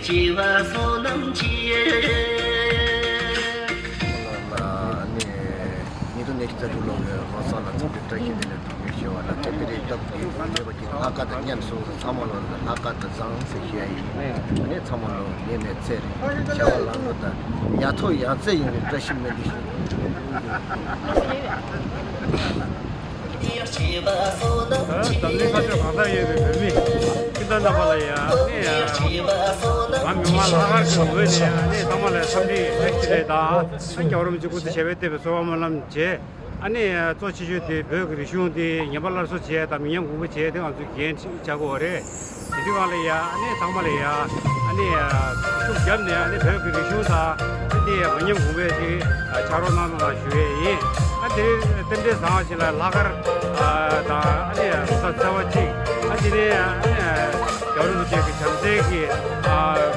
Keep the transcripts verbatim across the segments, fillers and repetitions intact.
སྐྱེ་བ་བསོད་ནམས་ཆེ། ནི་ཉིས་སྟོང་ཉི་ཤུ་རྩ་དྲུག་ལོ་གི་ལོ་གསར་ལ་འཚམས་འདྲི་བཀྲ་ཤིས་བདེ་ལེགས་གྲངས་མེད་ཞུ་བ་དང་། དེ་དེ་རིང་སྐབས་དེ་མེད་པ་ཀྱི་ལྷག་དཀར་དང་མཉམ་སུ་ཚང་མ་ལོ་ལྷག་དཀར་དང་བཟང་ཟེར་ཞུ་ཡ་ཡིན། ནི་ཚང་མ་ལོ་ཉེས་མེད་ཚེ་རིང་བྱ་བ་ལམ་འགྲོ་དང་ཡ་ཐོག་ཡ་རྩེ་ཡོང་བའི་བཀྲ་ཤིས་སྨོན་འདུན་ཞུ། འཛམ་གླིང་ཁ་ཕྱོགས་གང་སར་ཡོད་པའི་བོད་མི་སྤྱི་དང་རྣམ་པ་ལ་ཡང་ནི་ཡང་ང་མི་མང་ལྷག་དཀར་གྱི་ངོས་ནས་ནི་ཚང་མ་ལ་འཚམས་འདྲི་བཀྲ་ཤིས་བདེ་ལེགས་དང་། རྒྱལ་བ་རིན་པོ་ཆེ་སྐུ་ཚེ་ཞབས་པད་བརྟན་པའི་གསོལ་བ་སྨོན་ལམ་བྱས། ཨ་ནི་གཙོ་ཆེ་ཤོས་དེ་བོད་ཀྱི་རིག་གཞུང་དེ་ངན་པ་སླར་གསོ་བྱས་དང་མི་ཉམས་གོང་འཕེལ་བྱས་དེ་ང་ཚོའི་འགན་འཁྲི་ཆགས་ཀྱི་ཡོད་རེད། དེ་དུས་སྒང་ལ་ཡ་ཨ་ནི་ཚང་མ་ལ་ཡ་ཨ་ནི་ཤུགས་བརྒྱབ་ནས་ཨ་ནི་བོད་ཀྱི་རིག་གཞུང་དང་ཨ་ནི་མི་ཉམས་གོང་འཕེལ་དེ་ཕྱག་རོགས་གནང་རོགས་གནང་ཞུ་ཡས་ཡིན། ཨ་དེ་རིང་རྟེན་འབྲེལ་བཟང་བ་ཞིག་ལ་ལྷག་དཀར་དང་ཨ་ནི་ལོ་གསར་ཚེས་པ་གཅིག་ཨ་དེ་རིང་ཨ་ནི་རྒྱལ་བ་རིན་པོ་ཆེ་གི་བྱམས་བརྩེ་གི་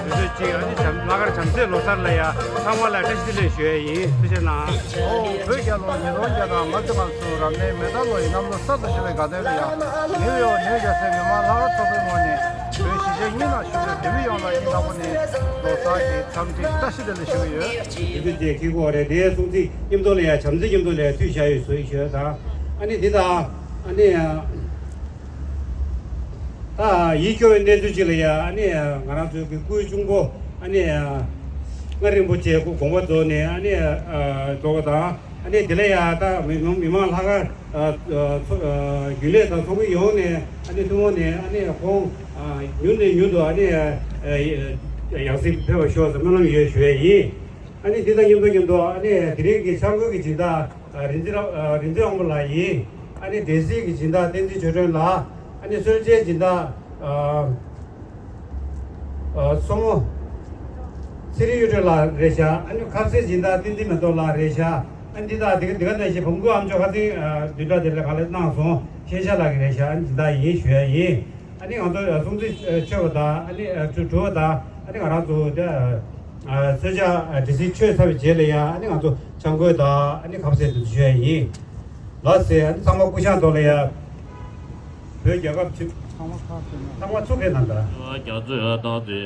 དུས་ཚོད་གཅིག་ཨ་ནི་བྱམས་ལྷག་དཀར་བྱམས་བརྩེའི་ལོ་གསར་ལ་ཡ་ཚང་མ་ལ་བཀྲ་ཤིས་བདེ་ལེགས་ཞུ་ཡས་ཡིན། ཐུགས་རྗེ་གནང་། ཨོ་བོད་རྒྱལ་ལོ་ཉིས་སྟོང་བརྒྱ་དང་ལྔ་བཅུ་ང་གསུམ་རབ་གནས་མེ་རྟ་ལོ་ཡི་གནམ་ལོ་གསར་དུ་བཞད་པའི་དགའ་སྟོན་ལ་ཡ་ནིའུ་ཡོག་ནིའུ་ཇར་སིའི་མི་མང་ལྷག་དཀར་ཚོགས་པའི་ངོས་ནས་བོད་གཞིས་བྱེས་གཉིས་ནང་བཞུགས་པའི་བོད་མི་ཡོངས་ལ་སྙིང་ཐག་པ་ནས་ལོ་གསར་གྱི་འཚམས་འདྲི་བཀྲ་ཤིས་བདེ་ལེགས་ཞུ་གི་ཡོད། དེ་དུས་ཀྱི་ཁྱེད་ཀོ་རེ་དེའི་སྲུང་བརྩི་མཉམ་དུ་ལ་ཡ་བྱམས་བརྩེ་མཉམ་དུ་ལ་ཡ་མཐུད་བཞག་ཡོད་ཟེར་ཞུ་ཡ་དང་། ཨ་ནི་འདི་དང་ཨ་ནི་ད་ཡིད་སྐྱོ་བའི་གནས་ཚུལ་ཅིག་ལ་ཡ་ཨ་ནི་ང་རང་ཚོའི་གི་སྐུའི་གཅུང་པོ་ཨ་ནི་མངའ་རིན་པོ་ཆེ་སྐུ་དགོངས་པ་རྫོགས་ནས་ཨ་ནི་རྫོགས་པ་དང་། ཨ་ནི་དེ་ལ་ཡ་ད་མི་མང་མི་མང་ལྷག་དཀར་ཚོ་རྒྱུན་ལས་དང་ཚོགས་མི་ཡོངས་ནས་ཨ་ནི་ཐུན་མོང་ནས་ཨ་ནི་ཁོང་མྱུར་ནས་མྱུར་དུ་ཨ་ནི་ཡང་སྲིད་ཕེབས་པར་ཤོག་ཟེར་སྨོན་ལམ་ཡོད་ཞུ་ཡས་ཡིན། ཨ་ནི་དེ་དང་མཉམ་དུ་མཉམ་དུ་ཨ་ནི་དེ་རིང་གི་འཆར་འགོད་ཀྱི་སྦྱིན་བདག་རིག་འཛིན་རིག་འཛིན་དབང་པོ་ལགས་ཡིན། ཨ་ནི་སྡེ་སྲིད་ཀྱི་སྦྱིན་བདག་བསྟན་འཛིན་ཆོས་སྒྲོན་ལགས། ཨ་ནི་གསོལ་ཇའི་སྦྱིན་བདག་ཨ་སོ་མོ་ཚེ་རིང་གཡུ་སྒྲོན་ལགས་རེད་ཤག་ཨ་ནི་ཁ་ཟས་སྦྱིན་བདག་བསྟན་འཛིན་མེ་ཏོག་ལགས་རེད་ཤག་ཨ་ནི་འདི་དག་དེ་ག་དེ་ག་ནང་བཞིན་བུམ་སྐུ་ཨ་མཆོག་ཁ་སང་བདུན་ཕྲག་དེ་ལ་ག་ལེར་གནང་སོང་། ཤེས་བྱ་ལགས་ཀྱི་རེད་ཤག་ཨ་ནི་སྦྱིན་བདག་ཡིན་ཞུ་ཡ་ཡིན། ཨ་ནི་ང་ཚོ་སྲུང་བརྩི་མཆོད་པ་དང་ཨ་ནི་གྲུབ་པ་དང་ཨ་ནི་ང་རང་ཚོ་དེ་གསོལ་ཇ་དེ་ཚོ་མཆོད་ཚར་བའི་རྗེས་ལ་ཡང་ཨ་ནི་ང་ཚོ་འཆམ་གོས་དང་ཨ་ནི་ཁ་ཟས་དེ་ཚོ་མཆོད་ཡ་ཡིན། ལགས་སེ། ཨ་ནི་ཚང་མ་སྐུ་ཞབས་ཐོག་ལ་ཡ་བོད་རྒྱལ་ཁབ་ཚང་མ་ཚུགས་ཀྱི་གནང་དང་། རྒྱ་མཚོའི་སྟག་རྩེ་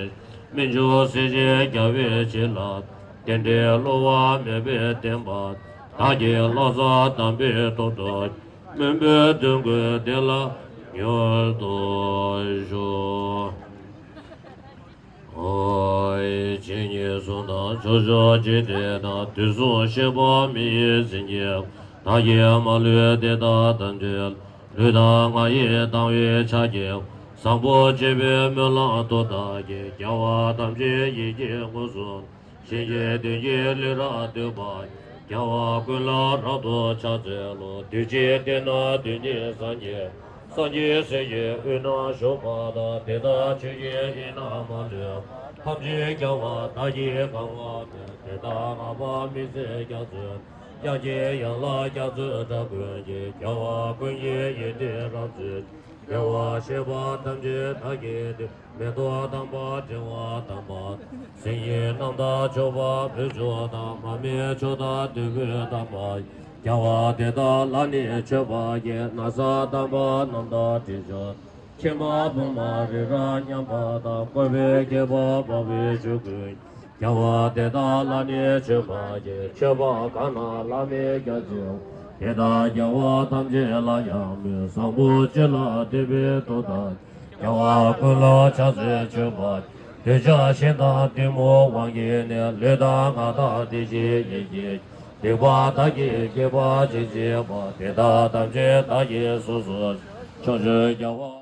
སྨན་ལྗོངས་སེར་བྱེས་རྒྱལ་བའི་བྱིན་རླབས། རྟེན་འབྲེལ་བསླུ་བ་མེད་པའི་བསྟན་པ། བདག་གི་བློ་བཟང་དམ་པའི་ཐོག་ཏུ། སྨོན་པའི་འདུན་བསྐུལ་དེ་ལ་མྱུར་དུ་ཞུགས། ཨོ། ཇི་སྙེད་གསུང་དང་ཕྱོགས་བཅུའི་འཇིག་རྟེན་ན། དུས་གསུམ་གཤེགས་པ་མི་ཡི་སེང་གེ། བདག་གིས་མ་ལུས་དེ་དག་ཐམས་ཅད། ལུས་དང་ངག་ཡིད་དང་བས་ཕྱག་བགྱིའོ། བཟང་པོ་སྤྱོད་པའི་སྨོན་ལམ་མཐུ་དག་གིས། རྒྱལ་བ་ཐམས་ཅད་ཡིད་ཀྱིས་མངོན་སུམ། གཞན་གྱིས་དོན་གྱི་ལུས་རབ་བཏུད་པ། རྒྱལ་བ་ཀུན་ལ་རབ་ཏུ་ཕྱག་འཚལ་ལོ། འདུས་བྱས་དེ་རྣམས་དོན་གཉིས་སངས་རྒྱས། སངས་རྒྱས་སྲས་ཀྱི་དབུས་ན་བཞུགས་པ་དང་། དེ་དག་ཆོས་ཀྱི་དབྱིངས་རྣམས་མ་ལུས་པ། ཐམས་ཅད་རྒྱལ་བ་དག་གིས་གང་བ་མོས། དེ་དག་བསྔགས་པ་མི་ཟད་རྒྱ་མཚོའི། དབྱངས་ཀྱི་ཡན་ལག་རྒྱ་མཚོའི་སྒྲ་ཀུན་གྱིས། རྒྱལ་བ་ཀུན་གྱི་ཡིད་བརྟན་རབ་མཛོད། རྒྱལ་བ་བཞད་པ་ཐམས་ཅད་བདག་གིས་བཏུད། མེ་ཏོག་དམ་པ་ཕྲེང་བ་དམ་པ། སེང་གེ་རྣམ་དག་མཆོད་པ་འབུལ་ཕྱོགས་དང་། མར་མེ་མཆོག་དང་བདུད་མོའི་དམ་པ། རྒྱལ་བ་དེ་དག་ལ་ནི་མཆོད་པ་བགྱི། ན་བཟའ་དམ་པ་རྣམ་དག་སྤྲིན་ཕྱོགས། ཁྱིམ་པ་བུ་མོ་རི་རབ་མཉམ་པ་དང་། བཀོད་པའི་ཁྱད་པར་འཕགས་པའི་ཆོས་ཀུན། རྒྱལ་བ་དེ་དག་ལ་ནི་མཆོད་པ་བགྱི། མཆོད་པ་གང་རྣམས་བླ་མེད་རྒྱ་མཚོའི། དེ་དག་རྒྱལ་བ་ཐམས་ཅད་ལ་ཡང་མོས། བཟང་པོ་སྤྱོད་ལ་འདུན་པའི་མཐུ་དག་རྒྱལ་བ་ཀུན་ལ་ཕྱག་འཚལ་མཆོད་པ། འདོད་ཆགས་ཞེ་སྡང་གཏི་མུག་དབང་གིས་ནི། ལུས་དང་ངག་དང་བདེ་གཤེགས་ཡིད་ཀྱིས། སྡིག་པ་དག་གིས་བགེགས་པ་ཅི་མཆིས་པ། དེ་དག་ཐམས་ཅད་བདག་གིས་སོ་སོར་བྱས། ཕྱོགས་བཅུའི་རྒྱལ་བ།